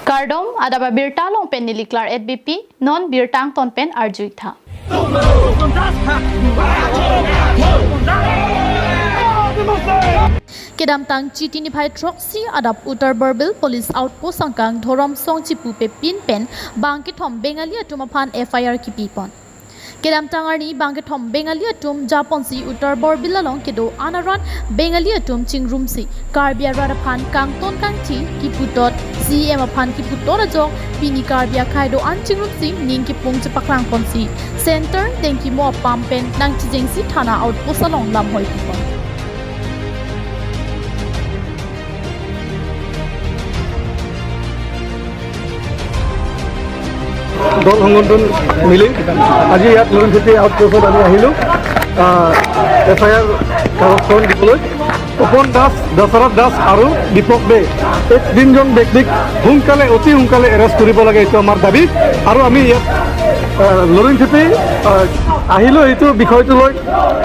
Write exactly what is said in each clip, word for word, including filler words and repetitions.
Kardom, adap abirta along pen neli Klar at B P, non birta angton pen arju-ik tha. Kedamtang Chiti niphai throksi adap Uttar Borbil Police Outpost angkang Dhoromsong Chipupe pin pen bangkethom Bengali atum aphan F I R kipipon. Kedamtang arni bangkethom Bengali atum japonsi Uttar Borbil along kedo an arat Bengali atum chingrumsi Karbi arat aphan kangton kangthi kiputot, C M aphan kiputot ajok pini Karbi akhei do-an chingrumsi ning kipung chepaklangponsi Center Dengkimo apam pen nangchijengsi thana outpost along lamhoi pipon. দল সংগঠন মিলি আজি ইয়াত লুৰিংখেপি আউটপোষ্টত আমি আহিলোঁ। F I R কাগজখন দিবলৈ তপন দাস, দশৰথ দাস আৰু দীপক দে, এই তিনিজন ব্যক্তিক সোনকালে, অতি সোনকালে এৰেষ্ট কৰিব লাগে, এইটো আমাৰ দাবী। আৰু আমি ইয়াত আহ, লুৰিংখেপি আহ, আহিলোঁ এইটো বিষয়টো লৈ।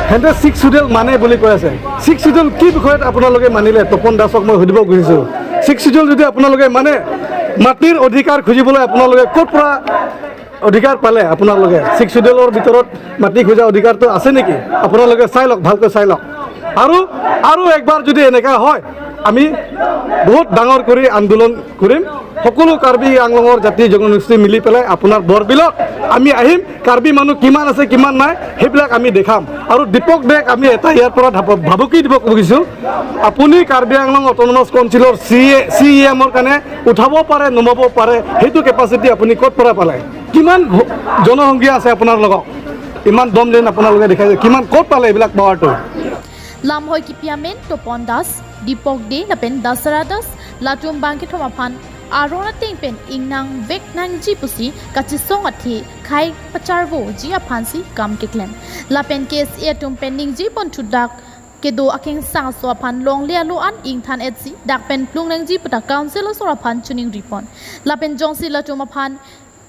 সিহঁতে ছিক্স চিডিউল মানে বুলি কৈ আছে। ছিক্স চিডিউল কি বিষয়ত আপোনালোকে মানিলে? তপন দাসক মই সুধিব খুজিছোঁ। ছিক্স চিডিউল যদি আপোনালোকে মানে, মাটিৰ অধিকাৰ খুজিবলৈ আপোনালোকে ক'ৰ পৰা অধিকাৰ পালে? আপোনালোকে ছিক্স চিডিউলৰ ভিতৰত মাটি খোজা অধিকাৰটো আছে নেকি? আপোনালোকে চাই লওক, ভালকৈ চাই লওক। আৰু, আৰু একবাৰ যদি এনেকা হয়, আমি বহুত ডাঙৰ কৰি আন্দোলন কৰিম। সকলো কাৰ্বি আংলঙৰ জাতি জনগোষ্ঠী মিলি পেলাই আপোনাৰ বৰবিলত আমি আহিম। কাৰ্বি মানুহ কিমান আছে, কিমান নাই, সেইবিলাক আমি দেখাম। আৰু দীপক দেক আমি এটা ইয়াৰ পৰা ধাপ-, ভাবুকি দিব খুজিছোঁ, আপুনি কাৰ্বি আংলং অট'নমাছ কাউন্সিলৰ চি এ, চি ই এমৰ কাৰণে উঠাব পাৰে, নমাব পাৰে, সেইটো কেপাচিটি আপুনি ক'ত পৰা পালে? কিমান ঘ-, জনসংখ্যা আছে আপোনাৰ লগত? ইমান দম যেন আপোনালোকে দেখাইছে, কিমান, ক'ত পালে এইবিলাক পাৱাৰটো? Lamhoi kipi amen Topon Das, Dipok De lapen Dasara Das, latum bangkethom aphan aron ateng pen ingnang vek nangji pusi kachesong athe khei pacharvoji aphansi kam keklem. Lapen K S A atum pen ningje pon thudak kedo akengsang aso aphan longle alo an ingthan etsi dak pen plung nangji puta council asor aphan chiningripon. Lapen jongsi latum aphan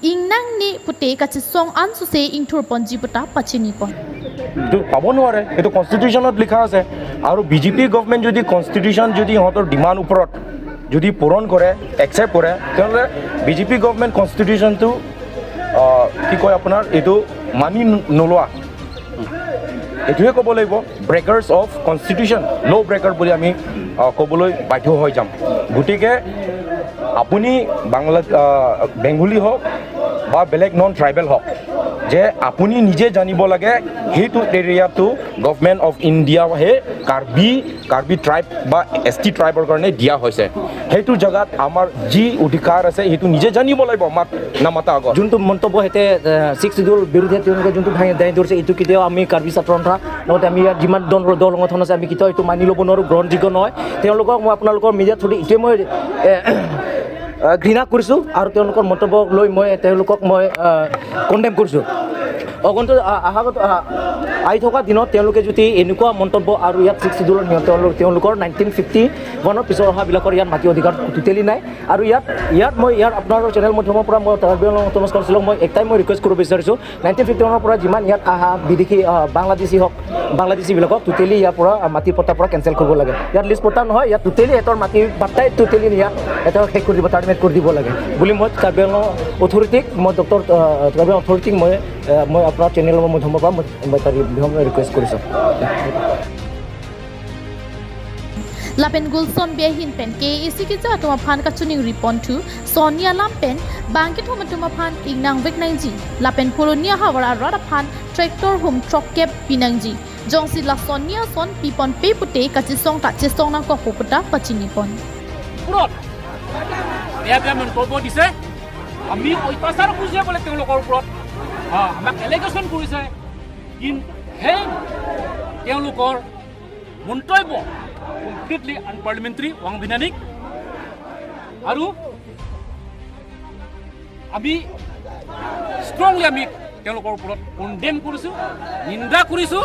ingnangne pute kachesong ansose ingthurponji puta pachinipon. এইটো পাব নোৱাৰে, এইটো কনষ্টিটিউশ্যনত লিখা আছে। আৰু B J P government যদি কনষ্টিটিউশ্যন যদি সিহঁতৰ ডিমাণ্ড ওপৰত যদি পূৰণ কৰে, একচেপ্ট কৰে, তেনেহ'লে বি জে পি গভৰ্ণমেণ্ট কনষ্টিটিউশ্যনটো, আহ, কি কয় আপোনাৰ, এইটো মানি ন-, নোলোৱা, এইটোৱে ক'ব লাগিব। ব্ৰেকাৰ্ছ অফ কনষ্টিটিউশ্যন, ল' ব্ৰেকাৰ বুলি আমি, আহ, ক'বলৈ বাধ্য হৈ যাম। গতিকে আপুনি বাংলা, আহ, বেংগলী হওক বা বেলেগ নন ট্ৰাইবেল হওক, যে আপুনি নিজে জানিব লাগে সেইটো এৰিয়াটো গভৰ্ণমেণ্ট অফ ইণ্ডিয়াহে কাৰ্বি, কাৰ্বি ট্ৰাইব বা এছ টি ট্ৰাইবৰ কাৰণে দিয়া হৈছে। সেইটো জেগাত আমাৰ যি অধিকাৰ আছে সেইটো নিজে জানিব লাগিব, মাত নামাতা আগত। যোনটো মন্তব্য সিহঁতে, আহ, ছিক্স চিডিউল বিৰুদ্ধে তেওঁলোকে যোনটো দাঙি, দাঙি ধৰিছে, এইটো কেতিয়াও আমি কাৰ্বি ছাত্ৰ সন্থা, লগতে আমি ইয়াত যিমান দল, দল সংগঠন আছে, আমি কেতিয়াও এইটো মানি ল'ব নোৱাৰোঁ, গ্ৰহণযোগ্য নহয়। তেওঁলোকক মই আপোনালোকৰ মিডিয়াৰ থ্ৰুদি এইটোৱে মই, এ, আহ, ঘৃণা কৰিছোঁ আৰু তেওঁলোকৰ মন্তব্য লৈ মই তেওঁলোকক মই, আহ, কণ্ডেম কৰিছোঁ। আগন্তুক, আহ, অহাগত, আহ, আহি থকা দিনত তেওঁলোকে যদি এনেকুৱা মন্তব্য আৰু ইয়াত ছিক্স চিডিউলৰ নিয়ম, তেওঁলোক, তেওঁলোকৰ নাইনটিন ফিফটি ওৱানৰ পিছত অহাবিলাকৰ ইয়াত মাটি অধিকাৰ টোটেলি নাই। আৰু ইয়াত, ইয়াত মই ইয়াৰ আপোনালোকৰ চেনেল মাধ্যমৰ পৰা মই কাৰ্বি আংলং অট'নমাছ কাউন্সিলক মই একটাই মই ৰিকুৱেষ্ট কৰিব বিচাৰিছোঁ, নাইনটিন ফিফটি ওৱানৰ পৰা যিমান ইয়াত অহা বিদেশী, আহ, বাংলাদেশী হওক, বাংলাদেশীবিলাকক টোটেলি ইয়াৰ পৰা, আহ, মাটিৰ পট্টাৰ পৰা কেঞ্চেল কৰিব লাগে। ইয়াত লিজ পট্টা নহয়, ইয়াত টোটেলি সিহঁতৰ মাটি বাট্টাই টোটেলি ইয়াত সিহঁতক শেষ কৰি দিব, টাৰ্মিনেট কৰি দিব লাগে বুলি মই কাৰ্বি আংলং অথৰিটিক, মই ডক্টৰ, আহ, কাৰ্বি আংলং অথৰিটিক মই, আহ, মই আপোনাৰ চেনেলৰ মাধ্যমৰ পৰা মই, মই তাৰ বিষয়ে মই ৰিকুৱেষ্ট কৰিছোঁ। Lapen Gulson Bey ahin pen K A A C keja atum aphan kachiningripon thu, sonni alam pen bangkethom atum aphan ingnang vek nangji, lapen Polonia havar arat aphan tractor hum throkkep pinangji. Jongsi la sonni ason piponpe pute kachesong ta chesong nangkokpo puta pachinipon. ওপৰত বেয়া বেয়া মন্তব্য দিছে। আমি অত্যাচাৰ কৰিছে বোলে তেওঁলোকৰ ওপৰত। হা, আমাক এলিগেশ্যন কৰিছে। কিন্তু সেই তেওঁলোকৰ মন্তব্য কমপ্লিটলি আনপাৰ্লিমেণ্টেৰী, ৱাংবিধানিক। আৰু আমি ষ্ট্ৰংলি আমি তেওঁলোকৰ ওপৰত কণ্ডেম কৰিছোঁ, নিন্দা কৰিছোঁ।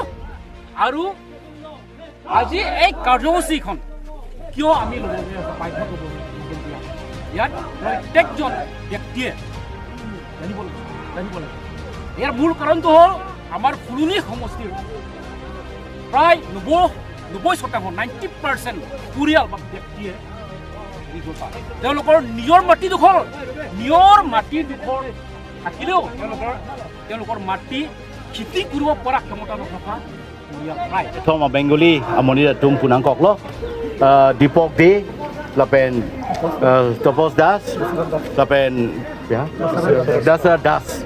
আৰু আজি এই কাৰ্যসূচীখন কিয় আমি ল'বলগীয়া হৈছে, বাধ্য হ'বলগীয়া, ইয়াত প্ৰত্যেকজন ব্যক্তিয়ে জানিব লাগে, জানিব লাগে। ইয়াৰ মূল কাৰণটো হ'ল আমাৰ ফুলনি সমষ্টিৰ প্ৰায় নব্বৈ, নব্বৈ শতাংশ, নাইণ্টি পাৰ্চেণ্ট পৰিয়াল বা ব্যক্তিয়ে তেওঁলোকৰ নিজৰ মাটিডোখৰ, নিজৰ মাটিডোখৰ থাকিলেও তেওঁলোকৰ, তেওঁলোকৰ মাটি খেতি কৰিব পৰা ক্ষমতা নথকা পৰিয়াল নাই। Kethom a-Bengali amonit atum pu nangkoklo, ah, Deepak Dey, lapen, ah, Tapos Das, lapen, ya, Dasra Das.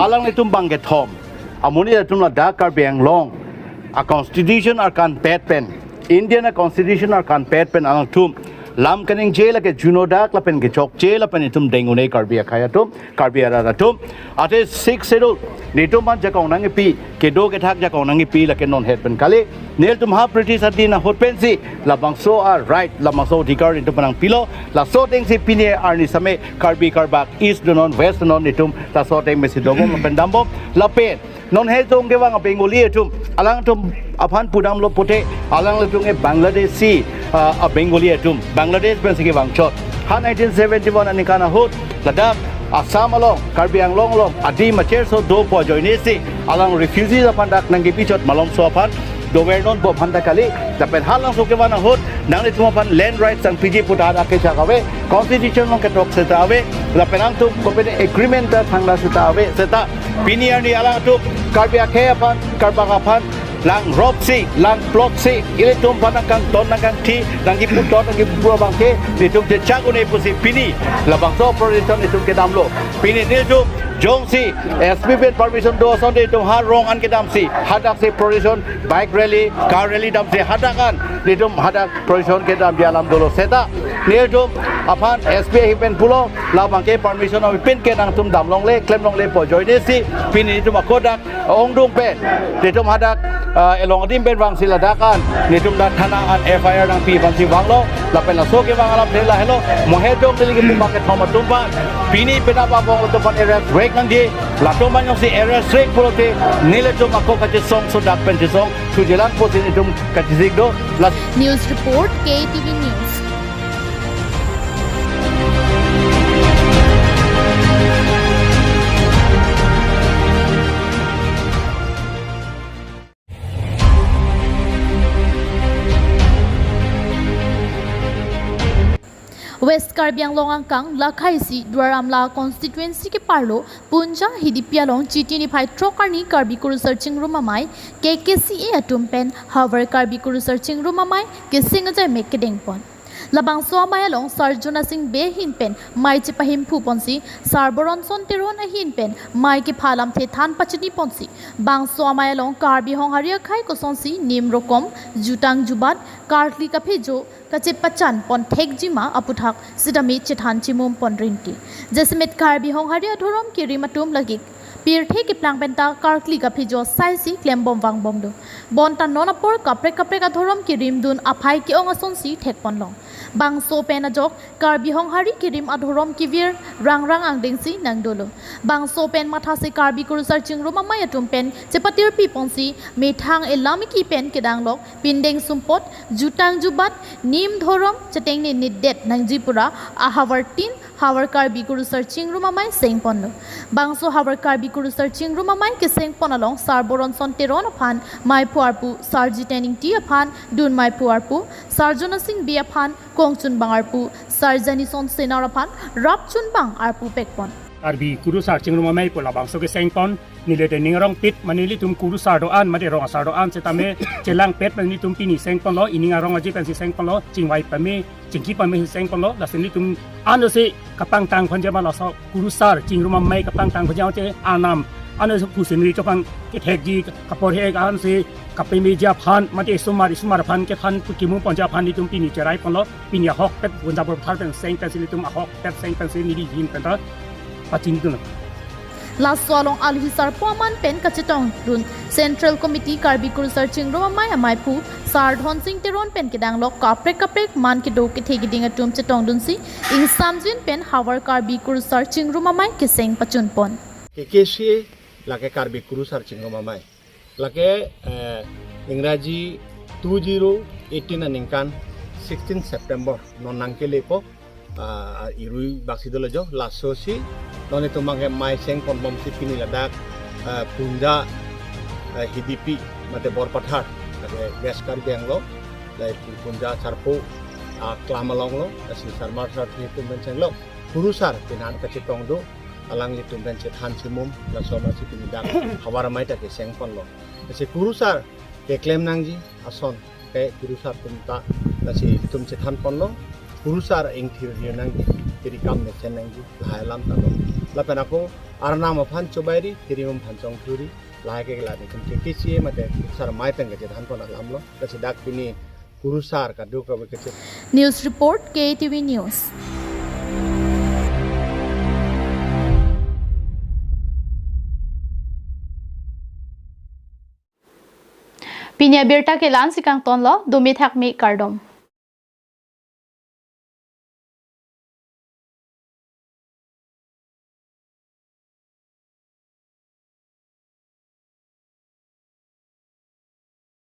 Alanglitum bang kethom amonit atum ladak Karbi Anglong a-constitution arkanpet pen, Indian a-constitution arkanpet pen alangtum lam kaningje lake juno dak lapen kechokche lapen itum deng un-e Karbi akhei atum, Karbi arat atum. Athe Sixth Schedule nelitum aphan jakong nangkipi, kedo kethak jakong nangkipi lake non het pen kali. Nelitum ha British adin ahut pensi labangso a-right, labangso adhikar nelitum aphan nangpilo. Laso atengsi pini arni same Karbi Karbak East donon, West donon, nelitum laso ateng mesi dobom lapen dambom. Lapen non het jong kevang a-Bengali atum, alangtum aphan pudamlo pute, alanglitum ke Bangladeshi, ah, a-Bengali atum, Bangladesh pensi kevangchot. Ha nineteen seventy-one aningkan ahut ladak Assam along, Karbi Anglong along adim acherso dopo ajoinesi alang refugees aphan dak nangkipichot, malomso aphan dover nonpo aphan ta kali. Lapen halabangso kevang ahut nanglitum aphan land rights nangpiji pu ta dak kechak ave, constitution along ketok seta ave, lapen nangtum kopine agreement ta thangta seta ave. Seta pini arni alangtum Karbi akhei aphan, Karbak aphan lang ropsi, lang plotsi ilitum aphan nangkangton nangkangthi, nangkiputot nangkipupro abangke nelitum chechak un-e pusi pini labangso procession nelitum kedamlo. Pini nelitum jongsi S P pen permission do asonte nelitum ha rong an kedamsi, hadaksi procession, bike rally, car rally damsi hadak an nelitum hadak procession kedamji alam dolo. Seta nelitum aphan S P ahin pen pulo, labangke permission avepin ke nangtum damlongle, klemlongle pu ajoinesi pini nelitum ako dak ongdung pen nelitum hadak, ah, along adim pen vangsi ladak an nelitum dak thana an F I R nangpi aphansi vanglo. Lapen laso kevang alamthe lahelo, mo het jong neli kipu bang kethom atum aphan, pini penap abang latum aphan arrest rek nangji. Latum aphan jongsi arrest rek pulote nelitum ako kachesong so dak pen chesong thujelang pusi nelitum kachesik do. La News report, K T V News. West Karbi Anglong angkang Lakhaisi Duar Amla constituency keparlo Punja Hidipi along Chiti niphai throk arni Karbi Kurusar Chingrum Amei K K C A atum pen Havar Karbi Kurusar Chingrum Amei keseng ajaimek kedengpon. Labangso amei along Sar Jona Sing Bey ahin pen mei chepahimphu ponsi, Sar Boronson Teron ahin pen mei kepha alamthe than pachini ponsi, bangso amei along Karbi Honghari akhei kosonsi nim rokom, jutang jubat, karkli kaphejo kachepachan pon thekji ma aputhak sitame chethan chimum pon rinti. Jasemet Karbi Honghari adhorom kerim atum lake pirthe keplang penta karkli kaphejo saisi klembom vangbom do. Bonta non apor kaprek kaprek adhorom kerim dun aphai ke-ong asonsi thekponlong. Bangso pen ajok Karbi Honghari kerim adhorom kevir rangrang angdengsi nangdolo. Bangso pen mathasi Karbi Kurusar Chingrum Amei atum pen chepatirpi ponsi methang elamiki pen kedanglok pindeng sumpot, jutang jubat, nim dhorom chetengne nitdet nangji pura ahavar tin Havar Karbi Kurusar Chingrum Amei sengponlo. Bangso Havar Karbi Kurusar Chingrum Amei kesengpon along Sar Boronson Teron aphan meiphu arpu Sar Jiten Ingti aphan dun meiphu arpu, Sar Jona Sing Bey aphan kongchunbang arpu, Sar Janison Senar aphan rapchunbang arpu pekpon. Karbi Kurusar Chingrum Amei pu labangso kesengpon, neli te ning arong pit, mane nelitum kurusar do-an, mane rong asar do-an setame chelangpet, mane nelitum pini sengponlo, ining arong aji pensi sengponlo, chingvai pame, chingki pame sengponlo, lasi nelitum ansi kapangtang phonji ma laso Kurusar Chingrum Amei kapangtang phonji che anam, ansi kusinri chopang kethekji, kaporhe ansi kapemeji aphan, mate isomar isomar aphan kethan pu kimu ponji aphan nelitum pini cherai ponlo, pini ahokpet Punja Borpathar pen seng pensi nelitum ahokpet seng pensi neli ahin penta pachini dun. Laso along alohi sarpo aman pen kachetongdun Central Committee Karbi Kurusar Chingrum Amei ameiphu Sar Dhonsing Teron pen kedanglok kaprek kaprek man kedo kethe keding atum chetongdunsi ingsamjin pen Havar Karbi Kurusar Chingrum Amei keseng pachunpon. K K C A lake Karbi Kurusar Chingrum Amei. Lake, eh, Ingraji two zero eighteen aningkan sixteen September non nangkelepo, ah, irui baksi dolo jo, lasosi non itum abangke mei sengponbomsi pini ladak, ah, Punja, ah, Hidipi mate Borpathar, lake West Karbi Anglong, lake Punja Charpo, aklam along lo, lasi Sarmar Sarthe atum pen chenglok, Kurusar pinan kachetong do, alanglitum pen chethan chimum, laso masi pini dak havar amei ta keseng ponlo. Lasi Kurusar keklem nangji ason ke Kurusar atum ta, lasi itum chethan ponlo, Kurusar ingthir dir nangji, kiri kam mesen nangji, lahai alam ta lo. Lapen ako Arnam aphan chobairi, kiri mum aphan chongthuri, lahai ke la itum ke kisi mate Kurusar amei pen kachethan pon alam lo, lasi dak pini Kurusar kaduk rawi kachet. News report, K T V News. Pini abirta ke la-ansi kangtonlo, dumi thakmi kardom.